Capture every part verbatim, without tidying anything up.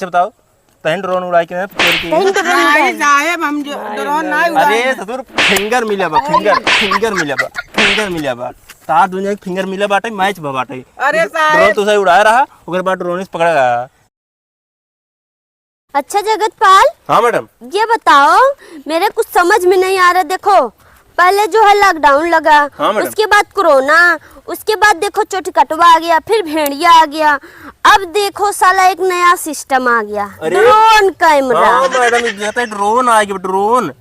अच्छा बताओ, तहन ड्रोन उड़ाई के ना चोरी की? तहन ड्रोन नहीं उड़ाई। साहेब, हम जो ड्रोन नहीं उड़ाई। अरे ससुर, फिंगर मिला बा, फिंगर, फिंगर मिला बा, फिंगर मिला बा। तार दुनिया के फिंगर मिला बाटे, मैच भा बाटे। अरे साहेब। ड्रोन तो सही उड़ा रहा, ओकर बाद ड्रोन से पकड़ा गया। अच्छा जगतपाल, हाँ मैडम। ये बताओ, मेरे कुछ समझ में नहीं आ रहा। देखो, पहले जो है लॉकडाउन लगा, हाँ मैडम। उसके बाद कोरोना, उसके बाद देखो चोटी कटवा आ गया, फिर भेड़िया आ गया, अब देखो साला एक नया सिस्टम आ गया, अरे, ड्रोन कैमरा। हाँ मैडम, ये कहते हैं ड्रोन आ गया, ड्रोन।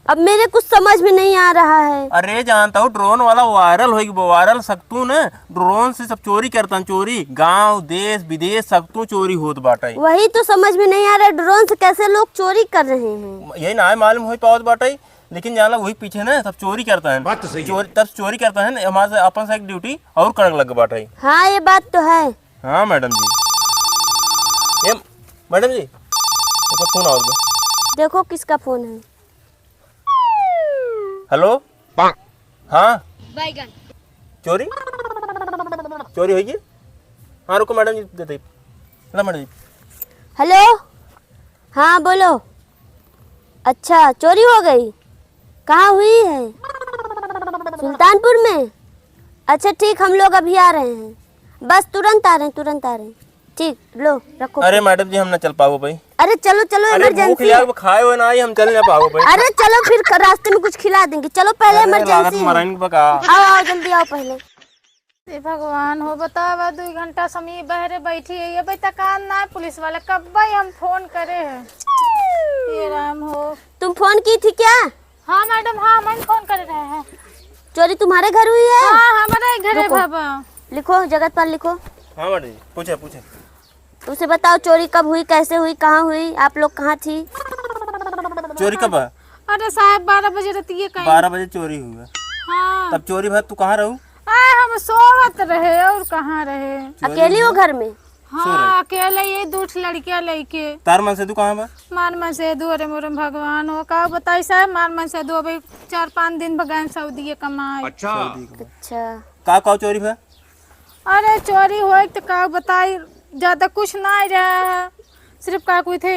अब मेरे कुछ समझ में नहीं आ रहा है। अरे जानता हूँ, ड्रोन वाला वायरल होई, वायरल सकतू न, ड्रोन से सब चोरी करता, चोरी, गांव, देश, विदेश, सकतू चोरी होत बाटे। वही तो समझ में नहीं आ रहा है, ड्रोन से कैसे लोग चोरी कर रहे हैं। यही ना मालूम हो पावत बाटे, लेकिन जाना वही पीछे ना सब चोरी करता है। बात तो सही है। चोरी, तब चोरी करता है ना, हमारे से, अपन से एक ड्यूटी और कड़क लग बाटे। हाँ, ये बात तो है। हाँ मैडम जी। ये मैडम जी, ओकर फोन आवत बा। देखो किसका फोन है। हेलो। हाँ। बैगन। चोरी? चोरी होई गी? हाँ, रुको मैडम जी, देते ही। ला मैडम जी। हेलो। हाँ, बोलो। अच्छा, चोरी हो गई? कहाँ हुई है? सुल्तानपुर में? अच्छा, ठीक, हम लोग अभी आ रहे हैं। बस तुरंत आ रहे हैं, तुरंत आ रहे हैं। ठीक, लो, रखो। अरे मैडम जी, हम ना चल पाबो भाई। अरे चलो, चलो, अरे भूख emergency है। लाग, खाए हुए ना आई, हम चल ना पाबो भाई। अरे चलो, फिर ख-, रास्ते में कुछ खिला देंगे। चलो, पहले अरे, emergency लागत है। मराइन बा का? आओ, आओ, जल्दी आओ पहले। हे भगवान हो, बतावा, दुई घंटा से हम ई बहरे बैठी है, ये भाई तकान ना पुलिस वाला, कब भाई हम फोन करे हैं? ये राम हो। तुम फोन की थी क्या? हाँ मैडम, हाँ, हम फोन करे रहे हैं। चोरी तुम्हारे घर हुई है? हाँ, हमारे घर है रुको। बाबा। लिखो, जगतपाल लिखो। हाँ मैडम जी, पूछे, पूछे। उसे बताओ, चोरी कब हुई, कैसे हुई, कहाँ हुई, आप लोग कहाँ थी? चोरी कब है? अरे साहब, बारह बजे रतिये का। बारह बजे चोरी हुआ। हाँ। तब चोरी भा तू कहाँ रहू? आ, हम सोवत रहे और कहाँ रहे। चोरी अकेली हो हुआ? घर में? सो रहे। हाँ, अकेले, ये दू ठे लड़कियाँ लइके। तार मन से तू कहाँ बा? मार मन से दू, अरे मोरे भगवान हो, का बताई साहब, मार मन से दू, अभी चार पाँच दिन भगैन सऊदीये कमाए। अच्छा। सऊदी कमाए। अच्छा। का, का चोरी भा? अरे चोरी होए त का बताई, ज्यादा कुछ नाहीं रहा है, सिर्फ का कोई थे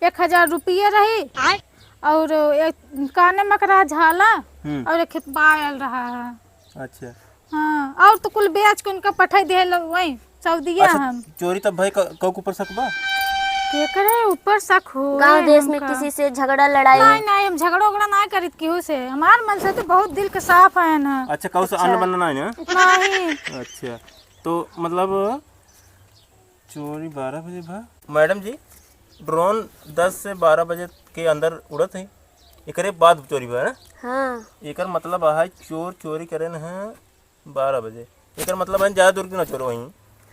एक हजार रुपये रही। आय। और एक काने में रहा झाला, हम्म। और एक पायल रहा है। अच्छा। हाँ, और तो कुल बेच के उनका पठाई दे लो वहीं सऊदिया अच्छा, हम। चोरी तब भाई क-, कऊ के ऊपर शक बा? केकरे ऊपर शक हो गाँव देश में हमका? किसी से झगड़ा लड़ाई? नहीं, नहीं, हम झगड़ा उगड़ा नहीं करित केहू से। हमार मन से तो बहुत दिल के साफ है ना। अच्छा, कहू से अन्न अच्छा। बन्न नहीं ना? नहीं। अच्छा, तो मतलब चोरी बारह बजे भा? मैडम जी, ड्रोन दस से बारह बजे के अंदर उड़त है, एकरे बाद चोरी भा ना? हाँ। एकर मतलब है चोर चोरी करे न है बारह बजे। एकर मतलब है ज्यादा दूर के ना चोर वहीं।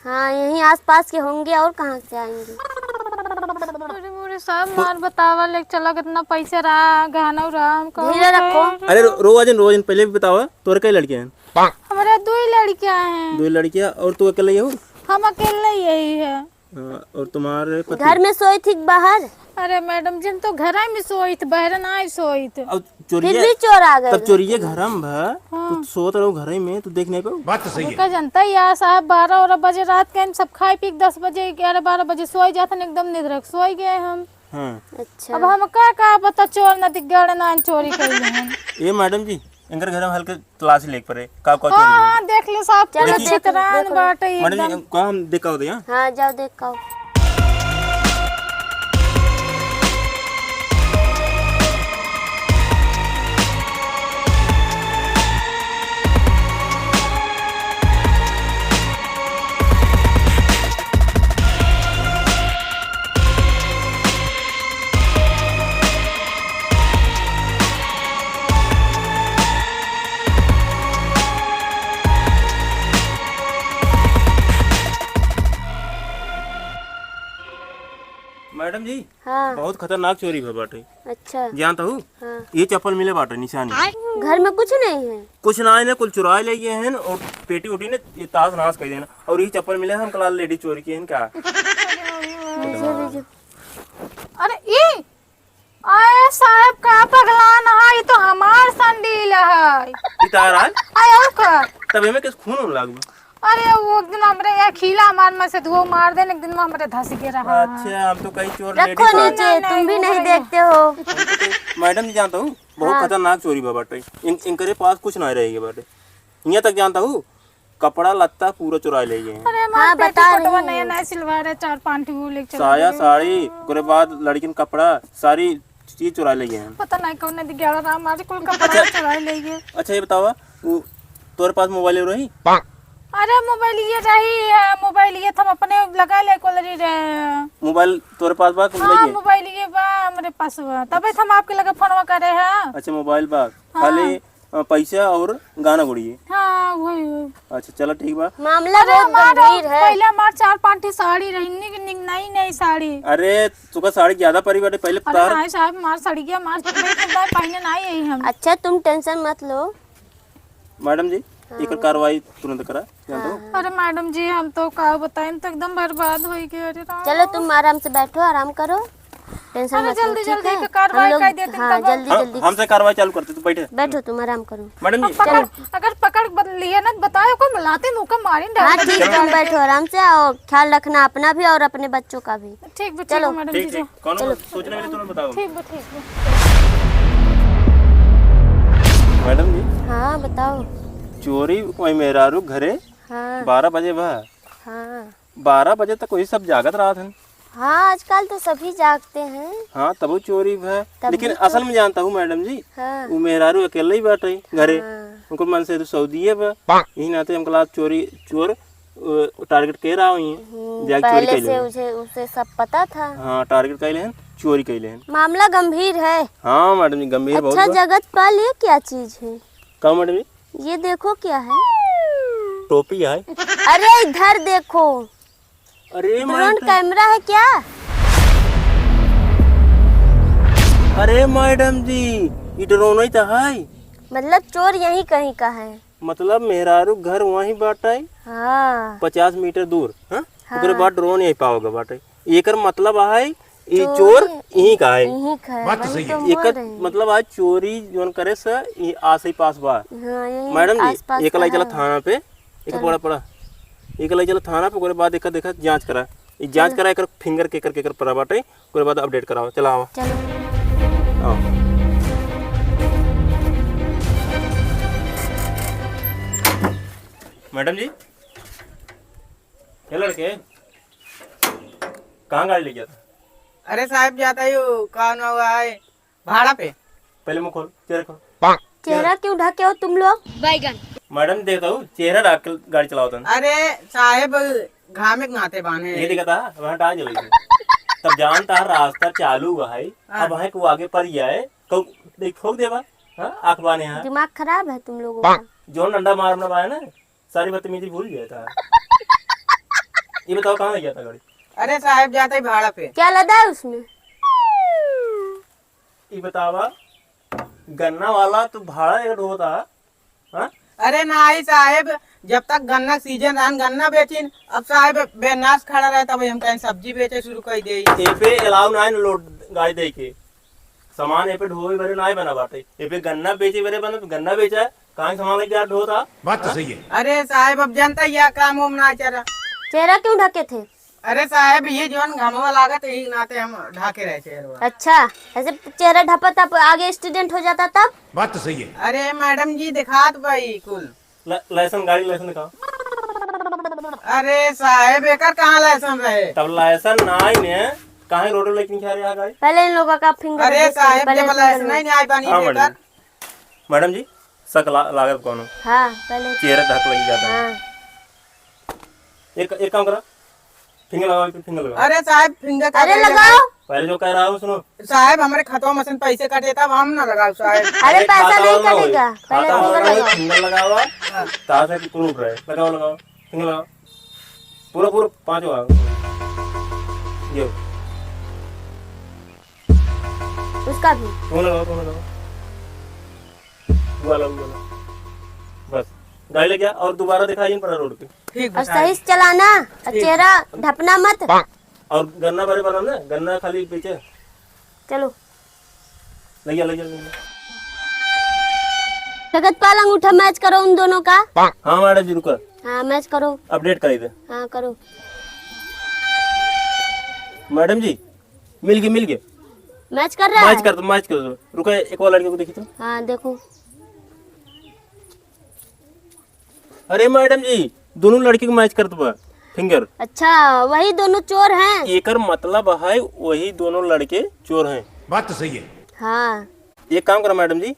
हाँ, यहीं आसपास के होंगे और कहाँ से आएंगे? अरे मोरे सब मार बतावा, ले चला, कितना पैसा रहा, गहना रहा, हम कहूँ धीरे रखो। गए। अरे रो-, रोवा जिन, रोवा जिन, पहले भी बतावा, तोर कई लड़के हैं? हमारे दो ही लड़कियां हैं। दो ही लड़कियां, और तू अकेले ही हो? हम अकेले यही है। हाँ, और तुम्हारे पति? घर में सोई थी कि बाहर? अरे मैडम जी, हम तो घर में सोई थे, बाहर ना सोई थे। अब चोरिये, फिर भी चोर आ गए। तब चोरिये घर में भा, हाँ। तू सोत रहो घर में, तू देख नहीं पाऊ? बात तो सही है। का जनता यार साहब, बारह और बजे रात के हम सब खाए पी के दस बजे, ग्यारह बारह बजे सोई जाते हैं, एकदम निद्रक सोई गए हम। हाँ। अच्छा। अब हम का, का पता चोर ना दिख गए ना चोरी कर लें। ए मैडम जी, इनकर घर में हल्के तलाशी लेके पड़े, का, का चोरी हाँ, हुई? हाँ, देख लो साहब, चलो, पूरा देख लो, छितरान देख लो। बाटे मैडम जी, एकदम। का हम देख का होते हैं? हाँ, जाओ देख का हो। मैडम जी, हाँ। बहुत खतरनाक चोरी भा बाटे। अच्छा। जानत हू? हाँ। ये चप्पल मिले बाटे, निशानी। घर में कुछ नहीं है? कुछ ना है ना, कुल चुराए ले गए हैं और पेटी उटी ने ये तास नास कर देना। और ये चप्पल मिले, हम कल लेडीज चोरी किए हैं का? भेजो, भेजो। अरे ये, आए साहब का पगलान है, ये तो हमार संडील है। ये तार है? आए और का? तब एमे किस खून होने लाग बा? अरे, वो एक दिन हमरे यहाँ खीला हमार में से धुआं मार देन, एक दिन में हमरे धस के रहा। अच्छा, हम तो कहीं चोर radical रखो नीचे, नहीं, तुम भी नहीं देखते हो। मैडम जी, जानता हूँ, बहुत हाँ। खतरनाक चोरी बा बाटे। इन, इनकरे पास कुछ ना रह गए बाटे। यहाँ तक जानता हूँ, कपड़ा लत्ता पूरा चुराए ले गए हैं। अरे, हमार हाँ, पेटी बता कोटवा रही नया हूँ। नया सिलवा रहे, चार पाँच ठो वो लेके चले साया, गए। साड़ी, ओकरे बाद लड़किन कपड़ा, सारी चीज चुराए ले गए हैं। पता नहीं कौन नदी ग्यारह राम आज कुल कपड़ा अच्छा। चुराए ले गए। अच्छा, ये बतावा, वो तोरे पास मोबाइल रही? अरे, मोबाइल ये रही है, मोबाइल ये हम अपने लगा ले कोलरी रे। मोबाइल तोरे पास बा कि हाँ, लइके? मोबाइल ये बा, हमरे पास बा। तबे तो हम आपके लगे फोनवा करे हैं। अच्छा, मोबाइल बा। हाँ। खाली अ, पैसा और गाना गुड़िए। हाँ, वही, वही। अच्छा, चलो, ठीक बा। मामला अरे, बहुत हमार गंभीर है। पहले हमार चार पाँच ठे साड़ी रही, निक, निक, नई, नई साड़ी। अरे, तुका साड़ी ज्यादा परी बाटे, पहले अरे तार नाई साहब, हमार साड़ी के हमार पहने ना यही हम। अच्छा, तुम tension मत लो। मैडम जी, हाँ। एकर कार्रवाई तुरंत करा, जान तो। हाँ। अरे मैडम जी, हम तो का बताएं, हम तो एकदम बर्बाद हो गए। अरे राम। चलो, तुम आराम से बैठो, आराम करो। Tension अरे मत लो, जल्दी, ठीक जल्दी है? तो कार्रवाई हम लोग, कर देते हैं हाँ, तब। जल्दी, हाँ, जल्दी। हमसे कार्रवाई चालू करते, तू बैठे। बैठो, तुम आराम करो। मैडम अब जी। पकड़, चलो। अगर पकड़ बद-, लिए ना, बताओ को बुलाते, मुँह का मारें, हाँ, डाल ठीक, देंगे। तुम बैठो आराम से, और ख्याल रखना अपना भी और अपने बच्चों का भी। ठीक बा, ठीक चलो। बा, मैडम ठीक, जी, ठीक। जाओ। कौनो चलो। सूचना मिले तो बताओ। ठीक बा, ठीक बा। मैडम जी। हाँ, बताओ। चोरी वही मेहरारू घरे हाँ। बारह बजे बा। हाँ। बारह बजे तक वही सब जागत रहत हन। हाँ, आजकल तो सभी जागते हैं। हाँ, तबो चोरी भय। तब लेकिन भी तो असल में जानता हूँ मैडम जी, हाँ। वो मेहरारू अकेले ही बाटे घरे। हाँ। उनको मन से तो सऊदिये बा। यही नाते हमको लाग चोरी, चोर, अ, target के रहा हुई है। हम्म, जाके चोरी पहले कर से लेवे। उसे, उसे सब पता था। हाँ, target कैले हैं, चोरी कैले हैं। मामला गंभीर है। हाँ मैडम जी, गंभीर बहुत अच्छा, बा। जगत पाल, ये क्या चीज है? का मैडम जी? ये देखो क्या है? टोपी है। अरे इधर देखो। अरे drone मैडम। Camera है क्या? अरे मैडम जी, ई drone ही तो है। मतलब चोर यहीं कहीं का है। मतलब मेहरारू घर वहीं बाटे। हाँ। पचास मीटर दूर, हाँ? हाँ। ओकरे बाद drone यहीं पावेगा बाटे। एकर मतलब है ई चोर चोर यहीं का है। यहीं का है, बात तो वही सही तो है। बोल एकर रहे हैं। मतलब आज चोरी जोन करे से ई आस ही पास बा। हाँ, यहीं मैडम जी, आसपास एकर का लाई चला है। थाना पे, एक चलो। पड़ा, पड़ा। एकर लाई चला थाना पे, ओकरे बाद एकर देखा जाँच करा। ई जाँच चलो। करा, एकर finger केकर, केकर पड़ा बाटे, ओकरे बाद update करावा। चला आवा। चलो। आओ। मैडम जी, ये लड़के, कहाँ गाड़ी ले गया था? अरे साहब, जाता ही हूँ, कौन हुआ है? भाड़ा पे। पहले मुँह खोल, चेहरा खोल। चेहरा क्यों ढके हो तुम लोग? मैडम, देखता हूँ, चेहरा ढक के गाड़ी चलावत हन। अरे साहेब, घामे के नाते बाने। ये देखा था, वहाँ टायर जल गई। तब जानता है रास्ता चालू हुआ है, हाँ। अब है को आगे पड़ गया है, कब देख ठोक देबा, हाँ, आँख बाने हाँ। दिमाग खराब है तुम लोगों का। जो डंडा मारना बाय ना, सारी बदतमीजी भूल गया था। ये बताओ कहाँ ले गया था गाड़ी? अरे साहेब, जाता ही भाड़ा पे। क्या लदा है उसमें? ई बतावा, गन्ना वाला तू भाड़ा एक ढोता, हाँ? अरे नाई साहेब, जब तक गन्ना सीजन रहन, गन्ना बेचिन। अब साहेब बेनास खड़ा रहे, तब हम कहीं सब्जी बेचे शुरू कर दे। ए पे allow नाई न लोड गाड़ी दे के। सामान ए पे ढोवे भरे नाई बना बाटे। ए पे गन्ना बेचे भरे बना, गन्ना बेचा है। कहाँ सामान लेके आ ढोता? बात तो हाँ? सही है। अरे साहेब, अब जनता यह काम उम ना चला। चेहरा क्यों ढके थे? अरे साहेब, ये जोन घमवा लागत, यही नाते हम ढाके रहे चेहरवा। अच्छा, ऐसे चेहरा ढपा तब आगे accident हो जाता तब? बात तो सही है। अरे मैडम जी, दिखात भाई कुल। ल-, license, गाड़ी license दिखाओ। अरे साहेब, एकर कहाँ license रहे? तब license ना आई ने, काहे रोड लेके नहीं आ रहे गाड़ी? पहले इन लोगों का finger अरे देखो, साहेब, पहले जब finger license लो। नहीं, नहीं आई पानी हाँ, एकर। मैडम। मैडम जी, शक ला-, लागत कौनो? हाँ, पहले चेहरा ढक लगी जाता है। हाँ। एक, एक काम करा, finger लगाओ, एक finger लगाओ। अरे साहेब, finger का अरे करेला लगाओ। भाई? पहले जो कह रहा हूँ, सुनो। साहेब, हमरे खतवा में से पैसे कटे, तब हम ना लगाओ, साहेब। अरे, अरे, पैसा खाता नहीं वाला ना होई। कटेगा, पहले खाता वाला finger ना होई, लगाओ। Finger लगावा, हाँ। तार से proof रहे। लगाओ, लगाओ, finger लगाओ। पूरा, पूरा पाँचों आओ। ये। उसका भी। तुम लगाओ, तुम लगाओ। वो वाला, वो वाला। बस, गाड़ी ले गया और दोबारा दिखाइए पड़ा रोड पे। ठीक और बताइए। सही से चलाना, और ठीक। चेहरा ढपना मत। और गन्ना भरे वाला ना, गन्ना खाली बेचे। चलो। ले जा, ले जा, ले जा। जगत पाल, अंगूठा match करो उन दोनों का। हाँ मैडम जी, रुको। हाँ, match करो। Update कराई दे। हाँ, करो। Madam जी, मिल गए, मिल गए। Match कर रहा है? Match कर दो, match कर दो। रुको, एक और लड़के को देखी तो। हाँ, देखो। अरे madam जी, दोनों लड़की के match करत बा finger। अच्छा, वही दोनों चोर हैं। एकर मतलब है वही दोनों लड़के चोर हैं। बात तो सही है। हाँ। एक काम करो madam जी,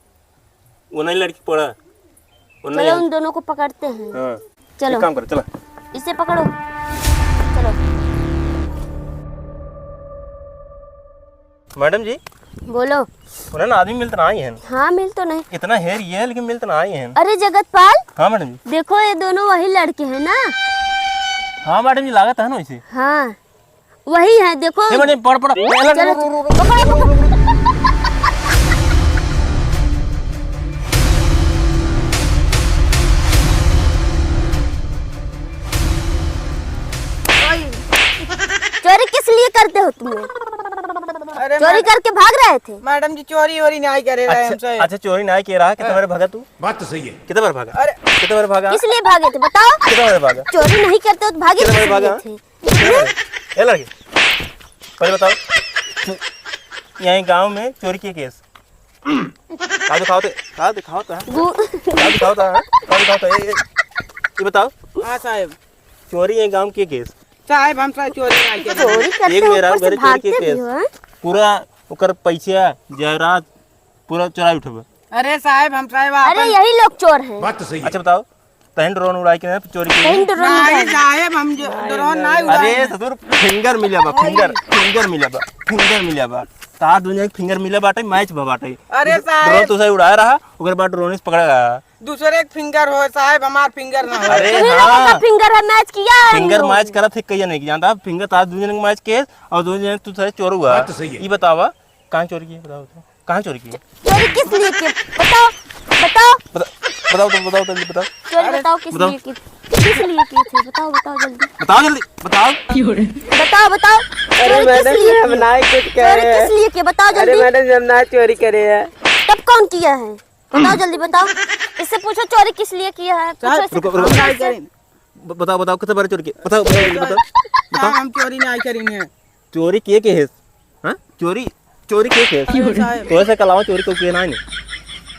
वो नहीं लड़की पड़ा, वो नहीं चलो है। उन दोनों को पकड़ते हैं। हाँ। चलो। एक काम करो, चलो। इसे पकड़ो। चलो। Madam जी। बोलो। उन्हें ना आदमी मिलत नाहीं हैं। हाँ, मिलत नाहीं। इतना हेर ये है, लेकिन मिलत नाहीं हैं। अरे जगतपाल। हाँ madam जी। देखो, ये दोनों वही लड़के हैं ना? हाँ madam जी, लागत है ना वैसे। हाँ, वही है, देखो। हे madam, पकड़, पकड़। चलो। पकड़ो, पकड़ो। चोरी किस लिए करते हो तुम लोग? अरे चोरी madam, करके भाग रहे थे? Madam जी, चोरी वोरी नाहीं करे रहे हमसे। अच्छा, चोरी नाहीं किया रहा, कितना बार भागा तू? बात तो सही है। कितना बार भागा? अरे कितना बार भागा? किस लिए भागे थे, बताओ? कितना बार भागा? चोरी नहीं करते हो तो भागे कितना बार किस लिए भागा? थे? ए लड़के, पहले बताओ, तू यहीं गाँव में चोरी किए केस? का दिखावत है? का दिखावत है? गु- का दिखावत है? का दिखावत है? ए, ए, ये बताओ। हाँ साहेब। चोरी यहीं गाँव में किए केस? साहेब, हम साहेब चोरी नाहीं करे। चोरी करते एक हो, मेरा ऊपर से घर चोरी भागते किए भी केस। हो, हाँ? पूरा ओकर पैसा, जायदाद, पूरा चुराई उठबे। अरे साहेब, हम साहेब अरे आपन यही लोग चोर हैं। बात तो सही है। अच्छा बताओ, तहन drone उड़ाई के ना चोरी की? तहन drone नाहीं उड़ाई। साहेब, हम जो drone नाहीं उड़ाए अरे हैं। ससुर, finger मिला बा, finger, finger मिला बा, finger मिला बा। तार दुनिया के finger मिला बाटे, match बा बाटे। अरे साहेब। Drone तो सही उड़ाया रहा, ओकर बाद drone से पकड़ा रहा। दूसरे के finger हो साहेब, हमार finger ना हो। अरे तुम लोगों हाँ। का finger है, match किया है हम finger लोग। Match करत है, कहिया नहीं जानता, finger तार दुनिया के match के और दुनिया तू सारे चोर हुआ। बात तो सही है। ये बतावा, कहाँ चोरी की है? बताओ तो। कहाँ चोरी की है? चोरी किस लिए की? बताओ, बताओ। बता-, बताओ तो, बताओ तो, बताओ। चोरी अरे, बताओ किस बताओ। लिए की? किस लिए की थी? बताओ, बताओ जल्दी। बताओ जल्दी, बताओ। बताओ, बताओ। अरे चोरी किस madam लिए जी, हम की? ना कुछ चोरी करे। किस लिए की? बताओ अरे जल्दी। Madam जी, हम ना चोरी करे हैं। तब कौन किया है? बताओ जल्दी, बताओ। इससे पूछो चोरी किस लिए किया है? पूछो साहब, इससे। रुको, रुको। हम ना करें। ब-, बताओ, बताओ, कितने बार चोरी किए? बताओ, बताओ, जल्दी बताओ। साहब, बताओ। हम चोरी ना करेंगे। चोरी किए के है? हाँ? चोरी, चोरी किए के है? अरे साहब। तो ऐसे कलावा चोरी को किए ना, नहीं?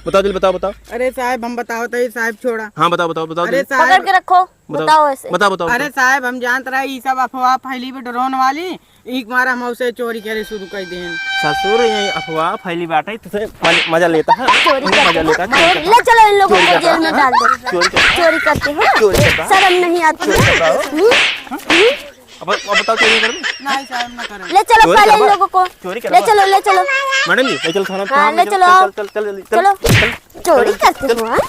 बताओ, जल्दी बताओ, बताओ। अरे साहब, हम बताओ तो ये साहब छोड़ा। हाँ, बताओ, बताओ, बताओ अरे जल्दी। साहब। पकड़ के रखो, बताओ। बताओ ऐसे। बताओ, बताओ, अरे बताओ। साहब, हम जानत रहे, ई सब अफवाह फैली बे drone वाली, ई मारा हम उसे चोरी करे शुरू कर देन। ससुर, ये अफवाह फैली बाटे, तुझे मज-, मजा लेता है। चोरी मजा करते हो? लेता है, चोरी चोरी, करता है। ले चलो इन लोगों चोरी को करता जेल में है। डाल दो। चोरी करता है। चोरी करते हो? चोरी करता है। शर्म नहीं आती चोरी है? करता हो? हम्म? हम्म? अब, अब बताओ, चोरी करोगे? नहीं साहब, ना करें। ले चलो चोरी पहले इन करवा? लोगों को। चोरी ले करवा? चलो, ले चलो। Madam जी, ले चलो थाना, हाँ, थाना ले ले चलो। चलो, चलो, चलो, चलो, चलो। चलो। चोरी चलो, करते चलो। हो, हाँ?